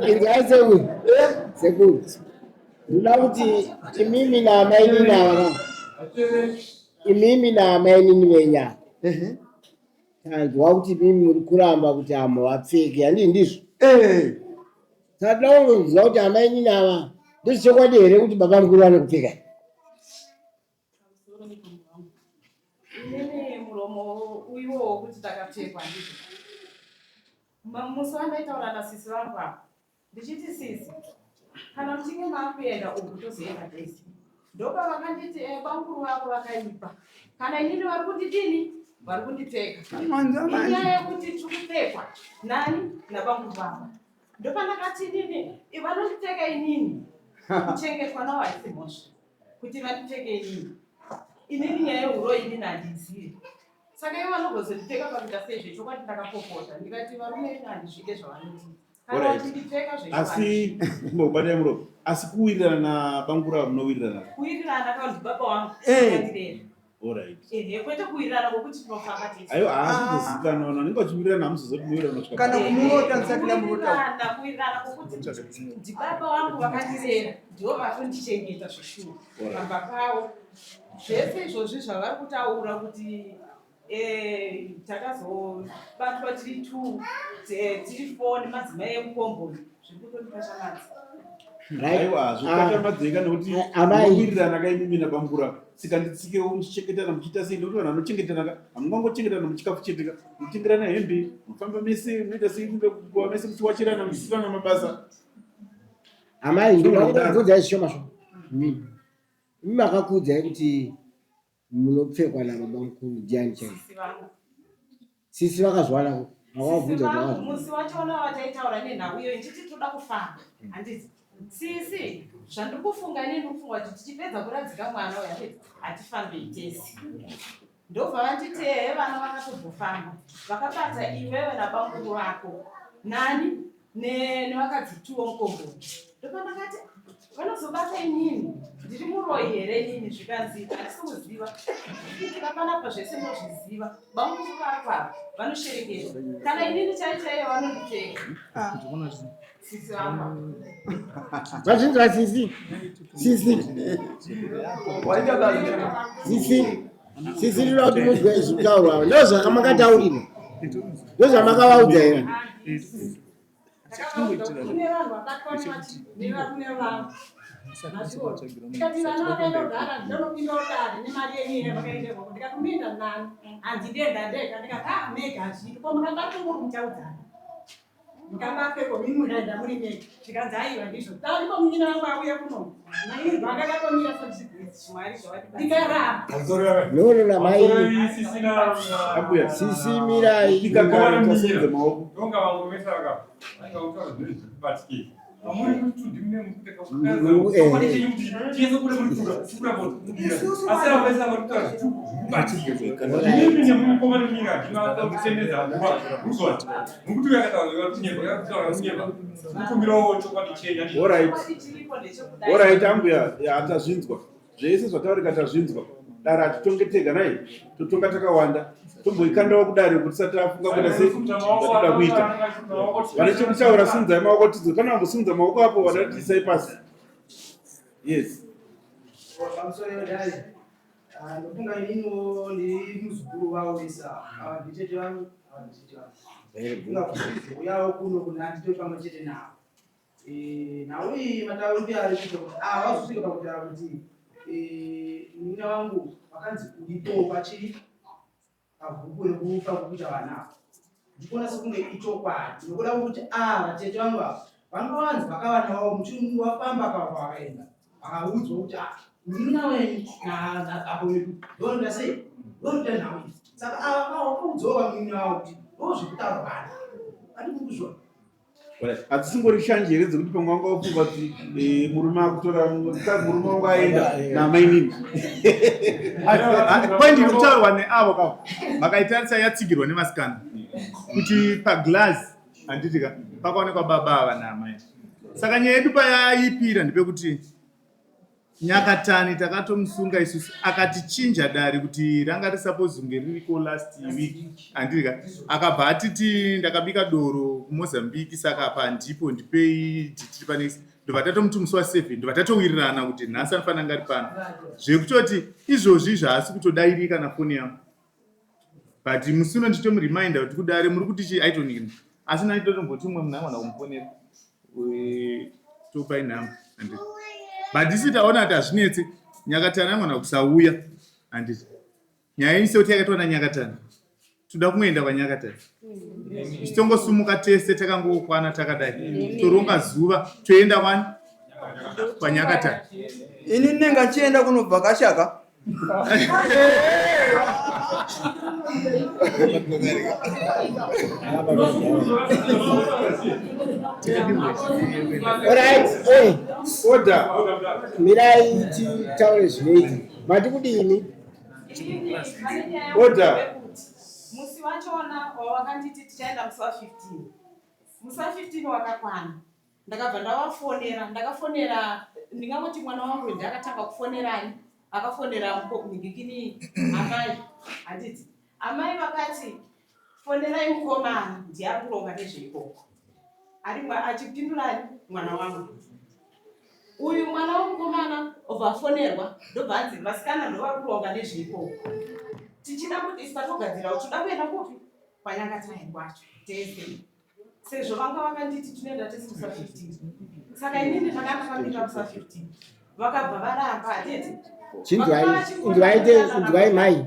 inzwai sekuru eh? sekuru ndinoda kuti imimi naamainini ava imimi naamainini venyaya Tanzwa kuti mimi muri kuramba kuti hamuvapfeki handii ndizvo? Eh. Saka toda kungoziva kuti amai nini ava ndezvechokwadi here kuti baba mukuru vanokupfeka? Inini muromo uyiwo wokuti takapfekwa ndizvo. Musi wandaitaura nasisi vangu apa Ndichiti sisi kana muchinge makuenda uku tozoenda tese. Ndopavakanditi eh, bamukuru vako vakaipa. Kana inini vari kundidini? Vari kundipfeka. Inyaya yekuti tiri kupfekwa nani nabamukuru vako. Ndopandakati inini vanondipfeka inini. Kuchengetwa navo haisi mhosva kuti vandipfeke inini. Inini nyaya yehuroyi inini handizivi. Saka ivo vanogozondipfeka pakuita sei zvechokwadi ndakapopota ndikati varume venyu handizvide zvavanoti. Asi mbokubatai muromo asi kuwirirana nabangura munowirirana kuwirirana kanzi baba wangu eh. Alright. Ehe, kwete kuwirirana kwokuti tinofamba tese. Aiwa, haasi kuzozikanwa vanhu vanenge vachiwirirana hamuzoziva kuti muwirirana kusvika Kana papi. kumurota musati mamurota. Kuwirirana, kuwirirana kwokuti ndibaba vangu vakandirera, ndivo vatondichengeta zveshuwa pamba pavo. Zvese izvozvi zvavari kutaura kuti takazobatwa tiri two, tiri four nemadzimai emukomboni, zviri kutondikashamadza. Aiwa, zvokukashamadzeka nekuti Amai. munowirirana ka imimi nabamukuru tsika nditsikewo muchichengetana muchiita sei nekuti vanhu vanochengetana ka hamungangochengetana muchikafu chete ka munotengerana hembe munofamba mese munoita sei kuva mese muchiwachirana muchiitirana mabasa. Amai, ndinokuudzai zvishoma shoma. Imi makakuudzai kuti munopfekwa nababa mukuru ndiani chaivo? Sisi vangu. Sisi vakazwana ku Sisi makavabvunza kuti vangu vakazwana? Musi wachona wataitaura nenhau iyoyo ndichiti toda kufamba, handiti sisi, zvandiri kufunga inini, ndiri kufunga kuti tichipedza kuradzika mwana uyu, handiti hatifambei tese? Ndobva vanditi ehe, vana vakatombofamba vakabata iwewe nabamukuru vako nani nevakadzi tuwo mukomboni. Ndobva ndakati vanozobata inini, ndiri muroyi here inini? Zvikanzi handisi kuziva kapanapa zvese ndozviziva, bamukuru vako ava vanoshereketa, kana inini chai chaiyo vanondipfeka, sisi vangu. Vazvinzwa sisi? Sisi, sisi, sisi, ndinoda kuti muzwe zvitaurwa. Ndo zvakamakataurira, ndo zvamakavaudza here? Ndakavaudza kuti kune vanhu vabatwa nevarume vavo. Mazviona? Ndikati vana vakaenda kudhara, ndinonopinda dare nemari yenyu here vakaenderwa? Ndikati unoenda nani? Hanzi ndenda ndega. Ndikati a mega hazviiti ko, mukabatwa muri muchaudzana, mukabatweko mimi mukaenda muri mega. Zvikanzi aiwa, ndizvo tariko munyina wangu auya kuno nainirwa akakatomira so Mwari zvawatibatsira. Ndikaramba. Nono namai. Ambuya. Sisi, mirai. Kupika kare muchasimudza maoko. Tonga vamwe vese vakaanga kutaura zvinhu zvikubatikei pamuri kuti ndimune asi avo vese vari kutaura zvikubatika inini nemukomana mira ndinokuchenedza nguva muzwa mukuti uyakataura kunyepa, yakutaura kunyepa, mukumbirawo chokwadi chenyu. Alright. Chokwadi chiripo ndechekudai. Alright ambuya, ya, tazvinzwa zvese zvataurika, tazvinzwa. Dare hatitonge tega nai, totonga takawanda. Tomboikandawo kudare kuti tisati tafunga kuita sei zvatoda kuita. Vane chekutaura simudzai maoko tidzo. Kana vambosimudza maoko apo vadatiisai pasi. Yes. Pamusoro yodai, ndofunga ininiwo ndiri muzukuru wavo vese ava, nditete vangu ava, nditete vangu. Funga kuzouyawo kuno kuna ndito pamwe chete navo. Nhau iyi matauriro ari kuita kuti vazosvika pakutaura kuti munin'ina wangu vakanzi uripo pachii pabhuku rekufa kukuita vana ava. Ndikuona sekunge ichokwadi nokuda kwekuti vatete vangu ava vanga vanzi vakavana vavo muchirungu wafamba kwavakaenda vakaudzwa kuti munin'ina wenyu naapo vedu ndonoita sei, ndonoita nhau iyi. Saka ava vakaudzawo vamunin'ina vavo kuti ndozvekutaura vana ati mukuzviona. Hadzisingori shanje here dzekuti pamwe wanga wafunga kuti murume akutora mukadzi, murume wangu aenda namainini? Point iri kutaurwa neavo ka, makaitarisa yatsigirwa nevasikana kuti paglass, handiti ka, pakaonekwa baba ava naamai. Saka nyaya yedu payaipira ndepekuti Nyakatani takatomusunga isusu, akatichinja dare kuti ranga risapose kunge ririko last week, handiti ka. Akabva atiti ndakabika doro kuMozambique, saka apa ndipo ndipei tiri panext. Ndobva tatomuti musi wa7, ndobva tatowirirana kuti nhasi anofanira anga ari pano, zvekutoti izvozvi zvaasi kutodairika nafoni yangu, but musi uno ndichitomureminda kuti kudare muri kuti chii aitonikina, asi naitotomboti umwe munhu angona kumufonera, topai nhamba, handiti? But isi taona kuti hazvinetse, Nyakatana angona kusauya, handiti? Nyaya yenyu sekuti yakaitwa naNyakatana, toda kungoenda kwaNyakatana tichitongosumuka tese takangokwana takadai, toronga zuva toenda kwani kwaNyakatana. Ini ndinenge ndichienda kunobva kashaka. Alright, hey. Order. Mirai titaure zvinoita. Mati kudini? Inini pane nyaya Order. yekuti musi wachona wawakanditi tichaenda musi wa15, musi wa15 wakakwana, ndakabva ndavafonera. Ndakafonera, ndingangoti mwana wangu ndakatanga kufonerani. Akafonera mugikini amai, handiti amai vakati fonerai mukomana ndiye ari kuronga nezveikoko. Ari achipindurani mwana wangu uyu mwana wemukomana obva afonerwa ndobva anzi vasikana ndovari kuronga nezveikoko tichida kuti isu tatogadzira kuti toda kuenda kupi kwanyangatayani kwacho tese sezvo vanga vakanditi tinoenda tese kusa 15 saka inini ndanga ndakamirira kusa 15 vakabva varamba hatete chinzwai mai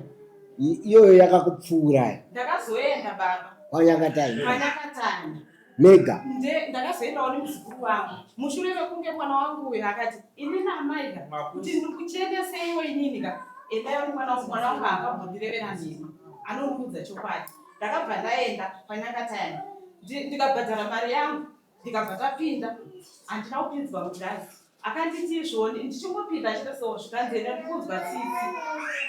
iyoyo yakakupfuurai ndakazoenda baba kwanyakatani kwanyakatani mega ndakazoendawo nemuzukuru wangu mushure mekunge mwana wangu uyo akati ini naamai ka kuti ndikucheneseiwo inini ka endaiwo nemwana wangu mwana wangu haakambondirevera nhema anondiudza chokwadi ndakabva ndaenda kwanyakatayani ndikabhadhara mari yangu ndikabva tapinda handina kupinzwa mugirazi akanditi izvoni ndichingopinda chete so zvikanzi enda ndikunzwa tsitsi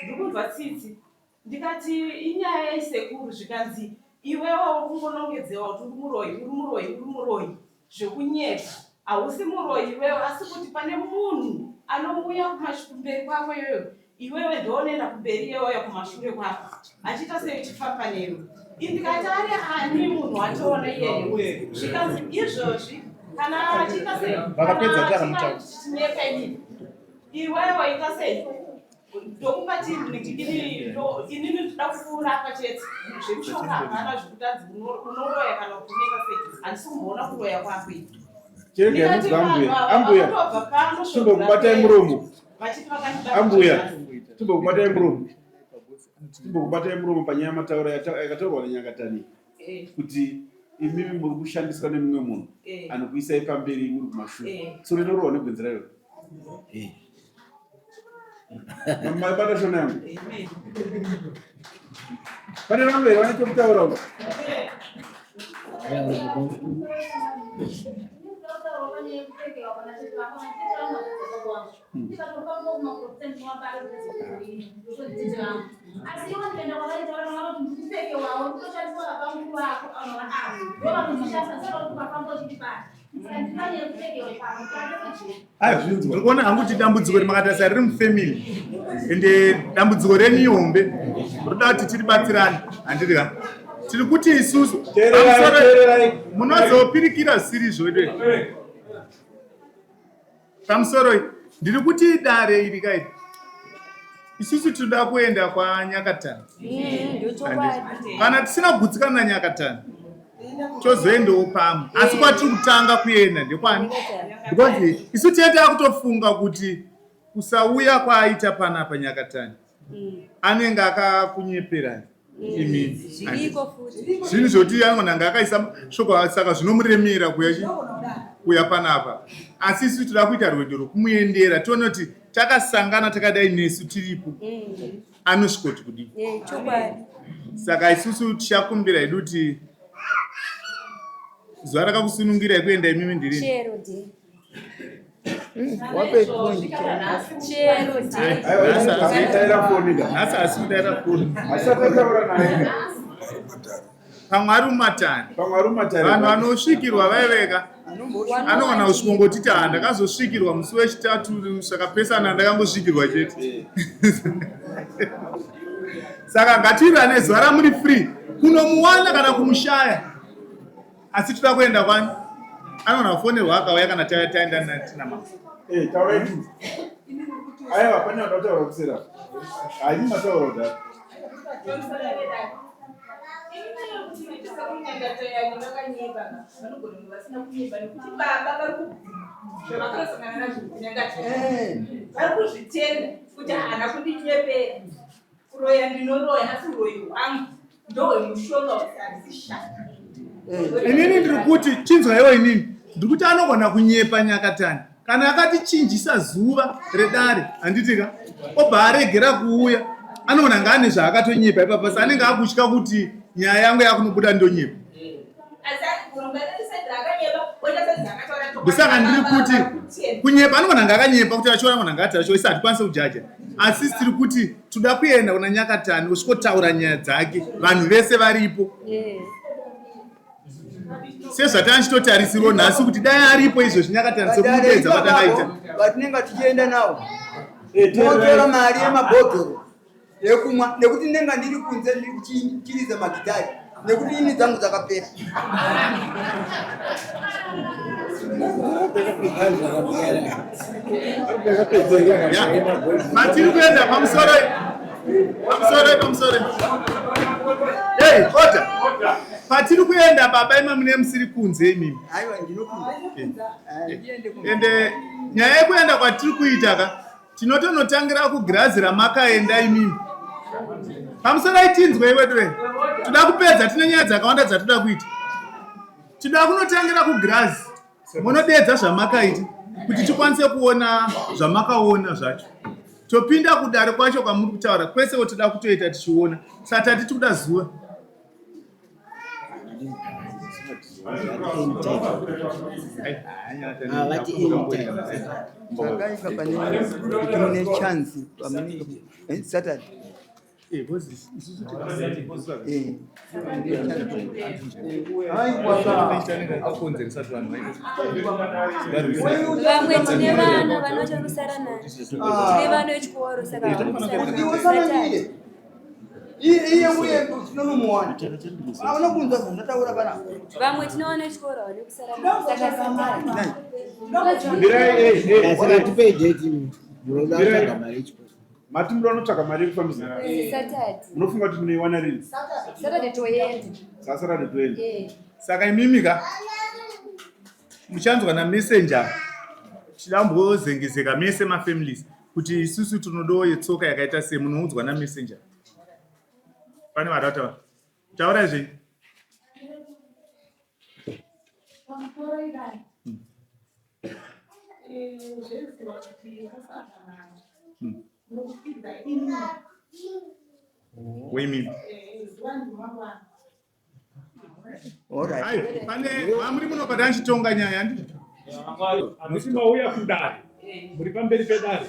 ndikunzwa tsitsi ndikati inyaya yeisekuru zvikanzi iwewe uri kungonongedzewa kuti uri muroyi uri muroyi uri muroyi Zvekunyepa hausi muroyi iwewe asi kuti pane munhu anouya kumberi kwako iyoyo iwewe ndoonoenda kumberi iye ouya kumashure kwako achiita sei uchifamba newe indikati ari ani munhu wachoona iyeye zvikanzi izvozvi kana achiita sei vakapedza chinyepa inini iwewe ita sei ndokupa chii inini ndoda kukurapa chete zvemishonga hapana zvekuti anzi unoroya kana kuti unoita sei handisi kumboona kuroya kwako ini Ambuya, ambuya, timbokubatai muromo. Ambuya, timbokubatai muromo. Timbokubatai muromo panyaya mataura yakataurwa neNyangatani eh. kuti imimi muri kushandiswa nemumwe munhu eh. anokuisai pamberi muri kumashure. Eh. So rinorohwa negwenzi rayo. Mabata shona yangu. Pane vamwe here vane chokutaura uko? Asi ivo ndikaenda kwavari taura vanoti ndikupfekewawo ndikutoshandiswa vabamukuru vako avo ndovanondishandisa saka uri kuvafamba uchindibata. Ndiri kuona hangu kuti dambudziko rimakatarisa riri mufamily ende dambudziko renyu ihombe roda kuti tiribatsirane handiti ka tiri kuti isusu munozopirikira zvisiri izvo Pamusoroi, ndiri kuti dare iri kai isusu tinoda kuenda kwaNyakatani. Mm, Kana tisina kugutsikana naNyakatani tozoendawo pamwe, asi kwatiri kutanga kuenda ndekwani? Because isu tete akutofunga kuti kusauya kwaaita panapa Nyakatani anenge akakunyeperai imi zvinhu zvoti anogona anga akaisa shoko saka zvinomuremera kuya chi kuya panapa asi isu toda kuita rwendo rwekumuendera tione kuti takasangana takadai nesu tiripo mm. anosvikoti kudii eh, saka isusu tichakumbira hedu kuti zuva rakakusunungirai kuenda imimi ndirini Nhasi asi kudaira foni. Pamwe ari mumatare. Vanhu vanosvikirwa vaiveka. Anogona kusvikongotiti ha ndakazosvikirwa musi wechitatu zvakapesana ndakangosvikirwa chete. Saka ngatiirane zuva ramuri free kunomuwana kana kumushaya. Asi toda kuenda kwani? Anogona kufonerwa akauya kana taenda tina mama. Eh, taurai tu. Aiwa, pane vanoda kutaura kusera. Hayi mataura kudhara. Vari kuzvitenda kuti haana kundinyepera. Kuroya ndinoroya asi uroyi hwangu ndohwemushonga handisi shaka. Inini ndiri kuti chinzwaiwo inini ndiri kuti anogona kunyepa Nyakatani kana akatichinjisa zuva redare handiti ka obva aregera kuuya anogona nga ane zvaakatonyepa ipapa sa anenge akutya kuti nyaya yangu yakunobuda ndonyepa ndosaka ndiri kuti kunyepa anogona nga akanyepa kuti achiona anogona nga ati achiona isi hatikwanise kujaja asi tiri kuti toda kuenda kuna Nyakatani osvikotaura nyaya dzake vanhu vese varipo sezvatanga chitotarisirwo nhasi kuti dai aripo izvozvi Nyakatani sekumudedza kwatakaita vatinenge tichienda nawo. Motora mari yemabhodhoro yekumwa nekuti ndinenge ndiri kunze ndiri kuchiridza magitari nekuti ini dzangu dzakapera. Matiri kuenda pamusoro pamusoro pamusoro. Hey, order. Patiri kuenda baba imwe mune musiri kunze imimi. Aiwa ndinopinda. Ende nyaya yekuenda kwatiri kuita ka tinotonotangira kugirazi ramakaenda imimi. Pamusoro itinzwe iwe tuwe. Toda kupedza tine nyaya dzakawanda dzatoda kuita. Tinoda kunotangira kugirazi munodeedza zvamakaita kuti tikwanise kuona zvamakaona zvacho. Topinda kudare kwacho kwamuri kutaura kwese toda kutoita tichiona. Saka tati tikuda zuva. Zvakaipa pane kuti mune chance pamunenge eh, Saturday. Eh, eh. Vamwe tine vana vanotorusara naye. Tine vana vechikoro saka Usanangire. Iye uye tinonomuwana. Hauna kunzwa zvandataura pana. Vamwe tinowana chikoro vane kusara saka satani. Saka tipei date munoda kutsvaga mari yechikoro. Mati munoda kutsvaga mari yekufambisa. Saturday. Munofunga kuti munoiwana rini? Saturday toenda. Saturday toenda. Eh. Saka imimi ka muchanzwa namessenger tichidambozengezeka mese mafamilies kuti isusu tinodawo yetsoka yakaita sei munoudzwa namessenger pane vada kutaura taurai zvenyu Women. Pane vamuri munobata ndichitonga nyaya handiti? Handiti mauya kudare muri pamberi pedare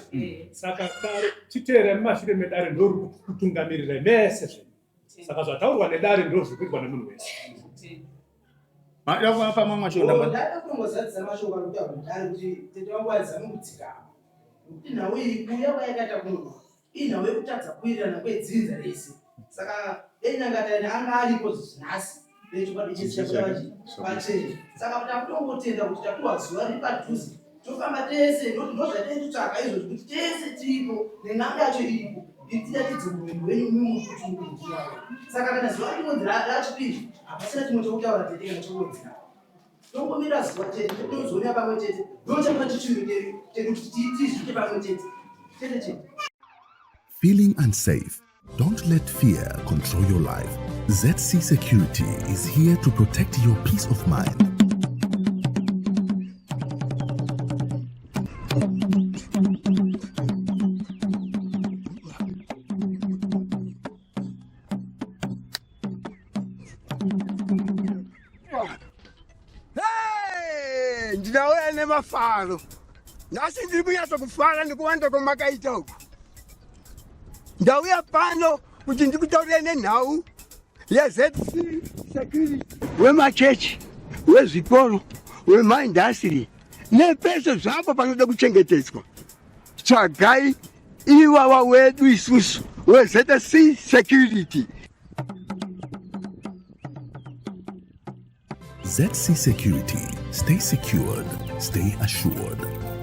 saka dare chiteerai mumashure medare ndori kutungamirirai mese zve saka zvataurwa nedare ndo zviri kuitwa nemunhu wese. Maida kuvapa mamwe mashoko ndamba. Ndada kutongozadzisa mashoko ari kutaurwa nedare kuti tete vangu vazame kudzikama nekuti nhau iyi kuuya kwayakaita kuno Inhau yekutadza kuwirirana kwedzinza rese. Saka dei Nyangatayani anga aripo nhasi nechokwadi chese chabuda pachena. Saka takutongotenda kuti tapiwa zuva riri padhuze tofamba tese ndokuti ndozvatiri kutsvaka izvozvi kuti tese tiripo nen'anga yacho iripo itiratidze urwendo hwenyu mumukuti saka kana zuva rinonzi rachipiri hapasina chimwe chokutaura tete kana chokuwedzera tongomira zuva chete tozoona pamwe chete ndochapa chishuviro chedu kuti tizviite pamwe chete chete chete Feeling unsafe? Don't let fear control your life. ZC Security is here to protect your peace of mind. Ndinauya nemafaro nhasi, ndiri kunyatsa kufara nekuwanda kwamakaita uku. Ndauya pano kuti ndikutaurire nenhau yeZC Security, wemachechi, wezvikoro, wemaindastiri nepese zvapo panoda kuchengetedzwa. Tsvagai iwawa wedu isusu weZC Security. ZC Security. Stay secured, stay assured.